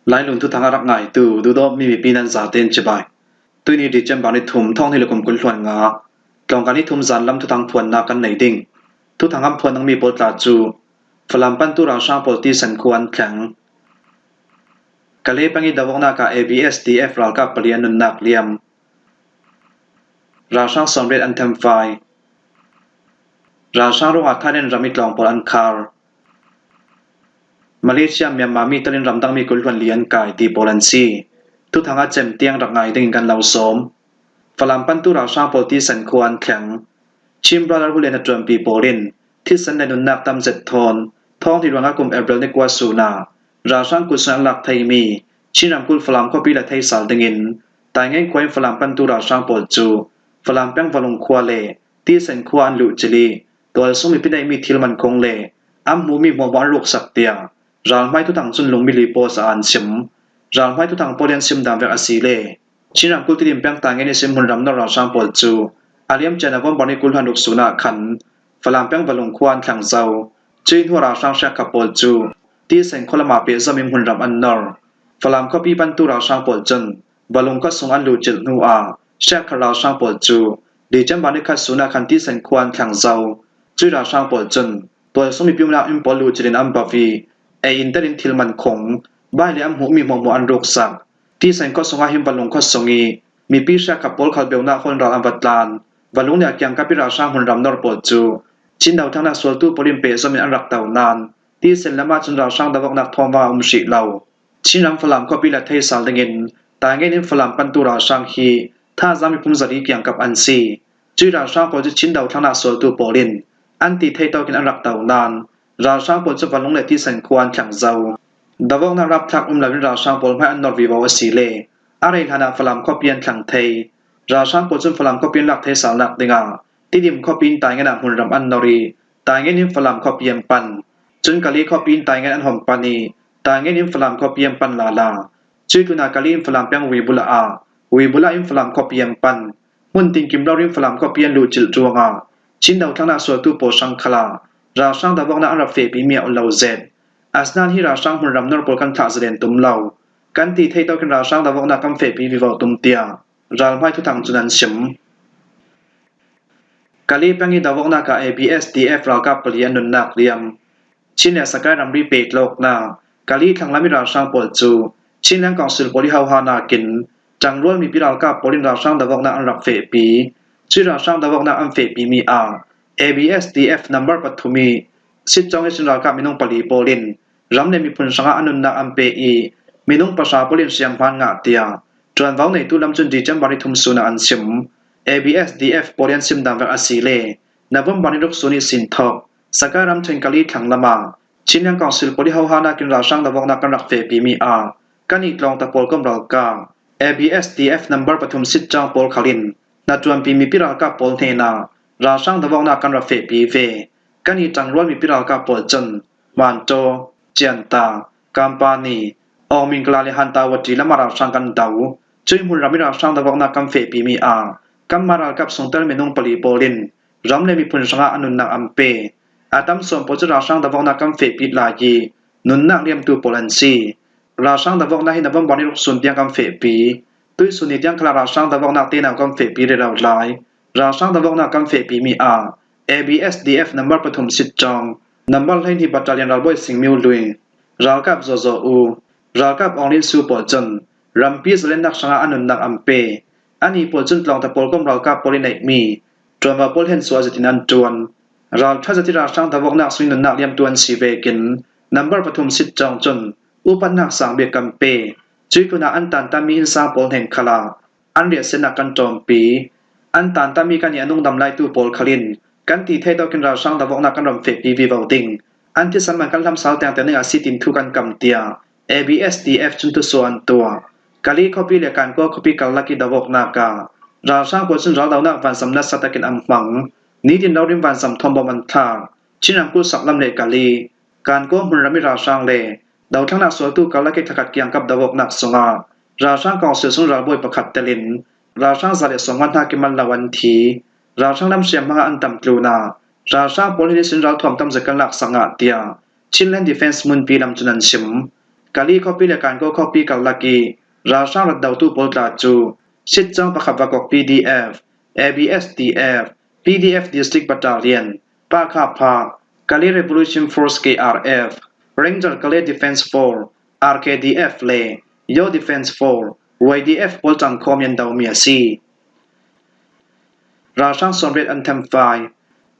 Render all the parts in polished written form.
Lailung thuthang a rak ngaitu duhdawtmi mipi nan zatein cibai. Tuni December ni thum thawng ni le kum 20 hluan nga tlawngka ni thum zanlam thuthang phuannak kan nei ding. Thuthang an phuan dingmi pawl tla cu Falam pantu ralhrang pawl tisen khu an thleng. Kalay peng i dohawknak ah ABSDF ralkap pali an nunnak liam. Ralhrang 80 an thenfai. Ralhrang ruangah Thailand ram i tlawng pawl an khar. Malaysia Myanmar mi tal in ramdangmi 20 hluan li an kai ti pawl an si. Tuthang ah cem tiang rak ngai ding in kan lo sawm. Falam pantu ralhrang pawl tisen khua an thleng. Chin Brotherhood le hnaṭuanpi pawl in thisen le nunnak tamzet thawn thawng ni ruangah kum April ni kua sun ah ralhrang kut an lak theimi Chin ramkulh Falam khuapi le theisal dingin Taingen khua in Falam pantu ralhrang pawl cu Falam peng Valung khua le Tisen khua an luh cili tualsung mipi neihmi thil man kong le an hmuhmi hmuahhmuah an ruksak tiah ralhmai tuthang cun lungmili post ah an chim. Ralhmai tuthang pawl an sim dan vek a si le Chin ramkulh Tidim peng Taingen i sim hmunram nor ralhrang pawl cu a liamcia November ni 20 hlan ruk sun ah khan Falam peng Valung khua an thlang zau. Cui hnu ralhrang hriakkha pawl cu Tisen khualam ah pehzom in hmunram an nor. Falam khuapi pantu ralhrang pawl cun Valung khua sung an luhcilh hnu ah hriakkha ralhrang pawl cu December ni khat sun ah khan Tisen khua an thlang zau. Cui ralhrang pawl cun tualsung mipi umnak inn pawl luhcilh in an bawh i ei in tel in thil man khong bai le an hmuhmi hmuahhmuah an ruksak. Tisen khua sung ah hin Valung khua sung i mipi hriakkha pawl khal beunak hawn ral an va tlan. Valung nih a kiangkap i ralhrang hmunram nor pawl cu Chin dothangnak sualtu pawl in pehzom in an rak to nain tisen lam ahcun ralhrang dawaknak thawngvang a um hrih lo. Chinram Falam khuapi le theisal dingin Taingen in Falam pantu ralhrang hi thazaang miphun zali kiangkap an si. Cui ralhrang pawl cu Chin dothangnak sualtu pawl in an ti thei tawk in an rak to nain ralhrang pawl cu Valung le tisen khua an thleng zau. Dawaknak rapthlak um loin ralhrang pawl hmai an nor vivo a si le a rei hlan ah Falam khuapi an thlang thei. Ralhrang pawl cun Falam khuapi an lak thei salnak dingah Tidim khuapi in Taingen ah hmunram an nor i Taingen in Falam khuapi an pan. Cun Kali khuapi in Taingen an hong pan i Taingen in Falam khuapi an pan lala. Cui tlun ah Kali in Falam peng Uibula ah Uibula in Falam khuapi an pan. Hmun tinkim lo in Falam khuapi an luhcilh ruangah Chin dothlang sualtu pawl hrang khala ralhrang dawaknak an rak fehpimi a um lo zet. Asnain hi ralhrang hmunram nor pawl kan thlah zalen tum lo. Kan ti thei to khin ralhrang dawaknak kan fehpi vivo tum tiah ralhmai thuthang cun an chim. Kali peng i dawaknak ah ABSDF ralkap pali an nunnak liam. Chin le Sakai ramri petlawknak Kali thlanglam i ralhrang pawl cu Chinland Council pawl i hauha nakin ṭangrual mipi ralkap pawl in ralhrang dawaknak an rak fehpi. Cu ralhrang dawaknak an fehpimi ah ABSDF number pathum i Sitcawng i Chin ralkap minung pali pawl in ram le miphun hrangah a nunnak an pe i minung pahra pawl in hriamhman ngah tiah ṭuanvo neitu lam cun December ni thum sun ah an chim. ABSDF pawl an sim dang vek a si le November ni ruk sun i sin thok Sakai ramṭhen Kali thlang ah Chinland Council pawl i hoha nakin ralhrang dawaknak kan rak fehpimi ah kan i tlawng ta pawl kom ralkap ABSDF number pathum sitcang pawl khal in hnaṭuanpi mipi ralkap pawl hnenah ralhrang dawaknak kan rak fehpi ve. Kan i ṭangrual mipi ralkap pawl cun Mantaw, Cianta, Kampani, Aungmingla le Hantawati lam ah ralhrang kan do. Cui hmunram i ralhrang dawaknak kan fehpimi ah kanmah ralkap sungtel minung pali pawl in ram le miphun hrangah a nunnak an pe. A tam sawm pawl cu ralhrang dawaknak kan fehpi lai i nunnak liamtu pawl an si. Ralhrang dawaknak hi November ni ruk sun tiang kan fehpi. Tuisun ni tiang khala ralhrang dawaknak tenau kan fehpi rih lo lai. Ralhrang dawaknak kan fehpimi ah ABSDF number pathum sitcawng, number 12 battalion ralbawi Sing Myo Lui, ralkap Zaw Zaw U, ralkap Aung Lin Su pawl cun rampi zalennak hrangah a nunnak an pe. Anih pawl cun tlawngta pawl kom ralkap pawl i neihmi ṭuanvo pawl hen sual zetin an ṭuan. Ralṭha zati ralhrang dawaknak sui nunnak liamtu an si ve kin number pathum sitcawng cun upatnak sang bik kan pe. Cui tlun ah an tantami innsang pawl hnen khal ah an riahsinak kan ṭawmpi. An tantami kan i a nungdam laitu pawl khal in kan ti thei tawkin ralhrang dawaknak kan ram fehpi vivo ding. An thisam man kan hlam sal tiang tiang ning ah sitin thu kan kam tiah ABSDF cun tusuah an tuah. Kali khuapi le Kankaw khuapi karlak i dawaknak ah ralhrang pawl cun raldohnak vansam nasa takin an hmang. Nitin rorim vansam thawmbawm an thlak. Chin ramkulh saklam le Kali, Kankaw hmunram i ralhrang le dothlannak sualtu karlak i thlakhat kiangkap dawaknak sungah ralhrang council sung ralbawi pakhat tel in ralhrang 150 hna kimal lo an thi. Ralhrang lam hriamhmang ah an tam tlun ah ralhrang pawl hi nisin ralthuam tam zet kan lak sang ah tiah Chinland Defense Munpi lam cun an chim. Kali khuapi le Kankaw khuapi karlak i ralhrang rat dotu pawl tla cu Sitcang pakhat Vakok PDF, ABSDF, PDF District Battalion, Pakhapha, Kali Revolution Force KRF, Ranger Kale Defense Force, RKDF le Yo Defense Force, YDF pawl cangkhawm an domi a si. Ralhrang sawmriat an thenfai.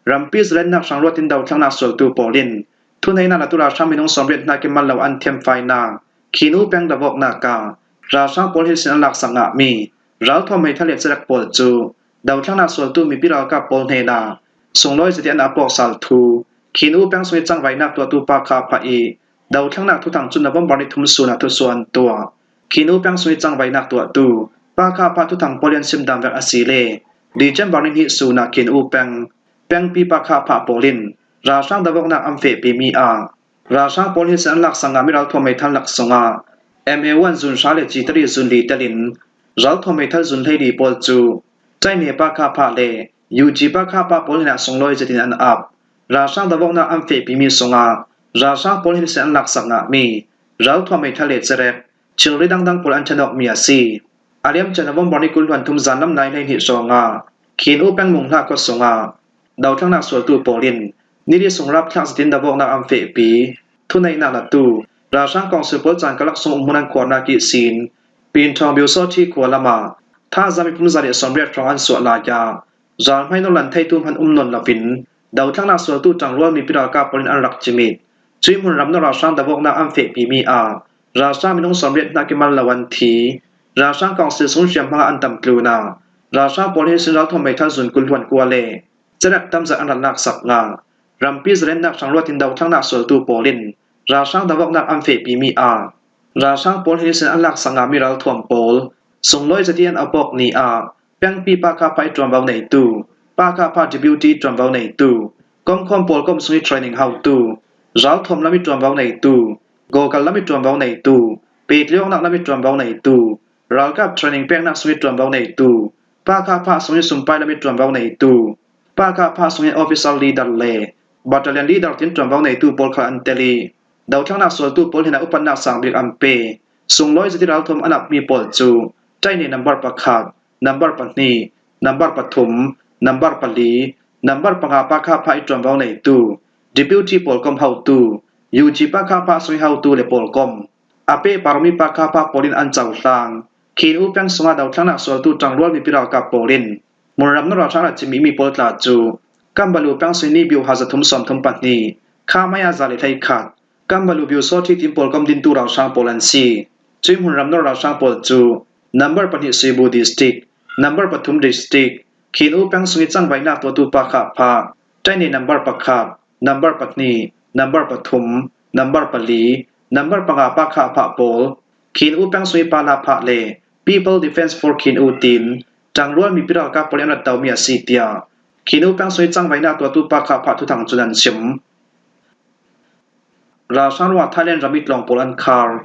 Rampi zalennak hrangruat in dothlangnak sualtu pawl in thuneinak latu ralhrang minung 80 hna ki man lo an thiamfainak Khinu peng davoknak ah ralhrang pawl hi sin an lak sak mi ralthuam meithal le cerek pawl cu dothlangnak sualtu mipi ralkap pawl hnen ah sunglawi zeti an apok sal thu Khinu peng sung i cangvainak tuahtu pa kha phah i dothlangnak thuthang cu November ni thum sun ah thusuan an tuah. Khi nu peng sung i cangvainak tuahtu pa kha pa thuthang pawl an simdam vek a si le December ni hnih sun ah khin u peng pengpi pa kha phah pawl in ralhrang davoknak an fehpimi ah ralhrang pawl hi an lak sangah mi ralthuam meithal laksawng ah MA1 zun hra le G3 zun li tel in ralthuam meithal zun hleili pawl cu China pa kha phah le UG pa kha pa pawl hin ah sunglawi zetin an ap. Ralhrang davoknak an fehpimi sungah ralhrang pawl hin an lak sak ngahmi Ralthuam meithal le cerek, thilri dangdang pawl an ṭhen awkmi a si. A liamcia November ni 23 zanlam nai 12 hrawng ah Khin U peng Munghla khua sungah dothlannak sualtu pawl in nili sung rapthlak zetin davawknak an fehpi. Thuneihnak latu ralhrang kongsil pawl caan karlak sung umhmun an khuarnak i sin Pinṭhawng Byusawṭhi khua lam ah thazaang miphun 180 hrawng an suah lai ah Ralhmai nawlanh theitu hmanh um nawn loin dothlannak sualtu ṭangrual mipi ralkap pawl in an rak cimit. Cui hmunram na ralhrang davawknak an fehpimi ah ralhrang minung 80 hna kimal lo an thi. Ralhrang council sung hriamhma ah an tam tlun ah ralhrang pawl hi sin ralthawm meithal zun 20 hluan kua le cerek tamzat an rat sak nga. Rampi zalennak hrangruat in dothlannak sualtu pawl in ralhrang davawknak an fehpimi ah ralhrang pawl hi sin an lak sangah mi ralthuam pawl sunglawi zati an apok ni ah Pengpi Pahkahpah i ṭuanvo neitu, Pahkahpah Deputy ṭuanvo neitu, Komkhawm pawl komh sung i training haotu, Ralthuam lam i ṭuanvo neitu, Gawkal lam i ṭuanvo neitu, Petlawngnak lam i ṭuanvo neitu, Ralkap training peknak sung i ṭuanvo neitu, Pahkahpah sung i sumpai lam i ṭuanvo neitu, Pahkahpah sung i officer leader le battalion leader tin ṭuanvo neitu pawl kha an tel i dothlannak sualtu pawl hin ah upatnak sang bik an pe. Sunglawi zati ralthuam an apmi pawl cu Ṭaihnih nambar pakhat, nambar pahnih, nambar pathum, nambar pali, nambar panga Pakhapha i ṭuanvo neitu, Deputy pawl komh haotu, UG Pakhapha sui haotu le pawl komh. A pehparmi Pakhapha pawl in an cohlang. Khin U peng sungah dothlannak sualtu ṭangrual mipi ralkap pawl in Hmunram na ralhrang rat cimmi pawl tla cu Kambalu peng sui ni Byuha 332, Khamaya 121, Kambalu Byusawṭhi tin pawl kam dintu ralhrang pawl an si. Cui hmunram nawr ralhrang pawl cu Number pahnih Suibu District, Number pathum District, Khin U peng sung i cangvainak tuahtu pa kha pha, Ṭaini number pakhat, number pahnih, number pathum, number pali, number panga pa kha phah pawl, Khin U peng sung i pa la phah le People Defense for Khin U tin ṭangrual mipi ralkap pawl in an rat domi a si tiah Khin U peng sung i cangvainak tuahtu pa kha phah thuthang cun an chim. Ralhrang ruangah Thailand ram i tlawng pawl an khar.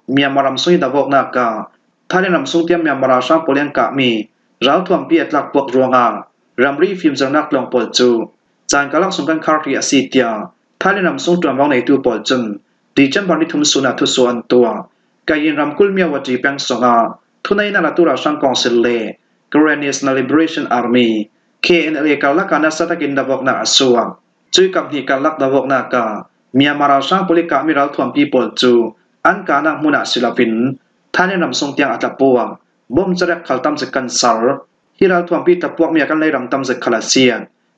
Myanmar ram sung i davawknak ah Thailand ram sung tiang Myanmar ralhrang pawl i an kahmi ralthuampi a tlakpuak ruangah ramri fimzornak tlawng pawl cu caan karlak sung kan khar ri a si tiah Thailand ram sung ṭuanvo ngeitu pawl cun December nithum sun ah thusuah an tuah. Kayin ramkulh Myawaddy peng sungah thuneinak latu ralhrang kongsil le Karen National Liberation Army KNLA karlak ah nasa takin davawknak a suak. Cui kaphnih karlak davawknak ah Myanmar ralhrang pawl i kahmi ralthuampi pawl cu an kahnak hmun ah si loin Thailand ram sung tiang a tlapuak. Bom carek khal tamzik kan ser. Hi ralthuampi tlapuakmi ah kan leiram tamzik khal a si.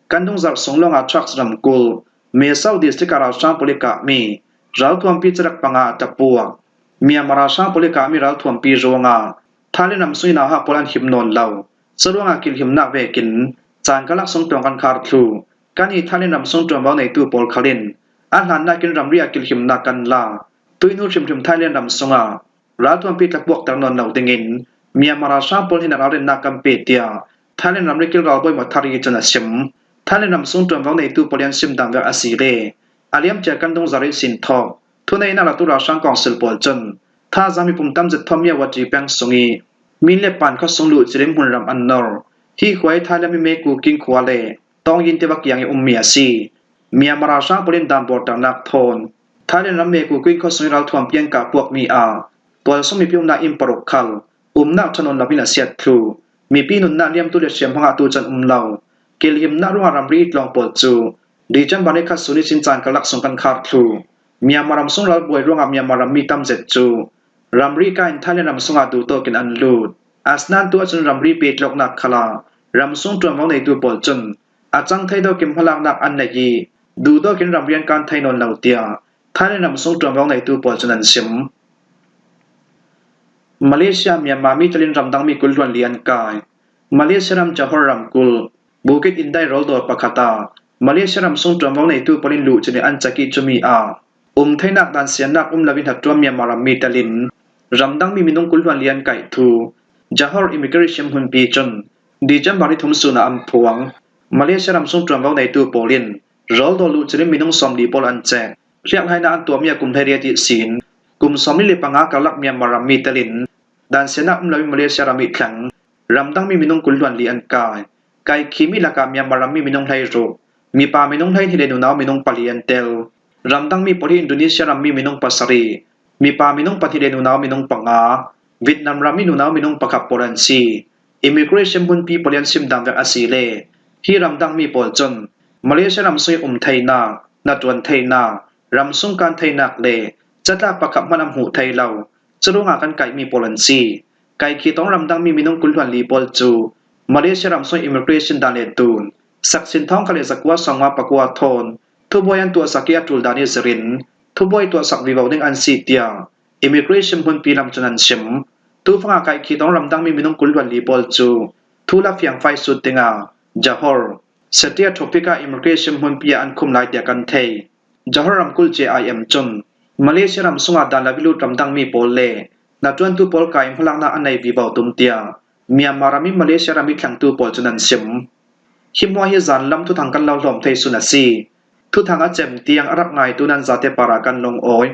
Kan dungzarh sung lawngah trucks ramkulh Mesau district ah ralhrang pawl i kahmi ralthuampi carek panga a tlapuak. Myanmar ralhrang pawl i kahmi ralthuampi ruangah Thailand ram sung i nauhak pawl an him nawn lo. Curuangah kilhimnak vekin caan karlak sung tuang kan khar thlu. Kan i Thailand ram sung ṭuanvo neitu pawl khal in a hlannak in ramri ah kilhimnak kan la. Tuihnu hrimhrim Thailand ram sungah ralthuampi tlapuakter nawn lo dingin Myanmar ralhrang pawl hin ralrinnak kan pe tiah Thailand ramri kil ralbawi Mothari cun a chim. Thailand ram sung ṭuanvo neitu pawl an sim dang vial a si le a liamcia kan dungzar i sin thawk thuneinak latu ralhrang kongsil pawl cun thazaang mipum tamzet thom Myawaddy peng sung i min le pan khua sung luh cirim hmunram an nor. Hi khua hi Thailand mi Meku King khua le Tawngyin tiva kiang i ummi a si. Myanmar ralhrang pawl in dan borternak thawn. Thailand ram Meku Queen khuasung i ralthuam pian kah puakmi ah tualsung mipi umnak inn paruk khal umnak ṭhanawn loin a siat thlu. Mipi nunnak liamtu le hriamhmang ah tuchan um lo. Kilhimnak ruangah ramri i tlawng pawl cu December ni khat suni cin caan karlak sung kan khar thlu. Myanmar ram sung ralbuai ruangah Myanmar rammi tamzet cu ramri ka in Thailand ram sungah duhtawk in an lut. Asnain tu ahcun ramri petlawknak khal ah ramsung ṭuanvo neitu pawl cun a cang thei dawk in hmalaknak an nei i duhdawk in ramrian kan thei nawn lo tiah Thailand ramsung ṭuanvo ngeitu pawl cun an chim. Malaysia Myanmar mi telin ramdangmi 20 hluan li an kai. Malaysia ram Johor ramkulh Bukit Indai rawldawr pakhat ah Malaysia ramsung ṭuanvo neitu pawl in luhchin i an caki cumi ah um theinak dan siannak um loin hnatṭuan Myanmar rammi telin ramdangmi minung 20 hluan li an kaih thu Johor Immigration hmunpi cun December ni thum sun ah an phuang. Malaysia ramsung ṭuanvo neitu pawl in rawldawr luhchin in minung 40 pawl an cek. Hrianghlainak an tuahmi ah kum 18 i sin kum 45 karlak Myanmar rammi telin dan siannak um loin Malaysia ram i thleng ramdangmi minung 20 hluan li an kai. Kai khimi lakah Myanmar rammi minung 16, mipa minung 12 le nunau minung pali an tel. Ramdangmi pawl hi Indonesia rammi minung pasarih, mipa minung pahnih le nunau minung panga, Vietnam rammi nunau minung pakhat pawl an si. Immigration hmunpi pawl an sim dang vek a si le hi ramdangmi pawl cun Malaysia ram sung i um theinak, na ṭuan theinak, ramsung kan theinak le catlak pakhat hmanh an hmuh thei lo. Curuangah kan kaihmi pawl an si. Kai khi tong ramdangmi minung 20 hluan li pawl cu Malaysia ram sung immigration dan le dun, saksin thong kha le zakua sawmnga pakua thawn, thubuai an tuahsak i a ṭul dan i zirin thubuai tuahsak vivo ding an si tiah Immigration hmunpi lam cun an chim. Tufang ah kai khi tong ramdangmi minung 20 hluan li pawl cu thula fiangfai sut dingah Johor, Setia Tropic ah immigration hmunpi ah an khum lai tiah kan thei. Johor ramkulh JIM cun Malaysia ram sungah dan la lut ramdangmi pawl le hnaṭuantu pawl kai in hmalaknak an nei vivo tum tiah Myanmar ram in Malaysia ram i thlengtu pawl cun an chim. Hi hmuah hi zan lam thuthang kan lo hlawm thei sun a si. Thuthang a cem tiang a rak ngaitu nan zate par ah kan lungawi.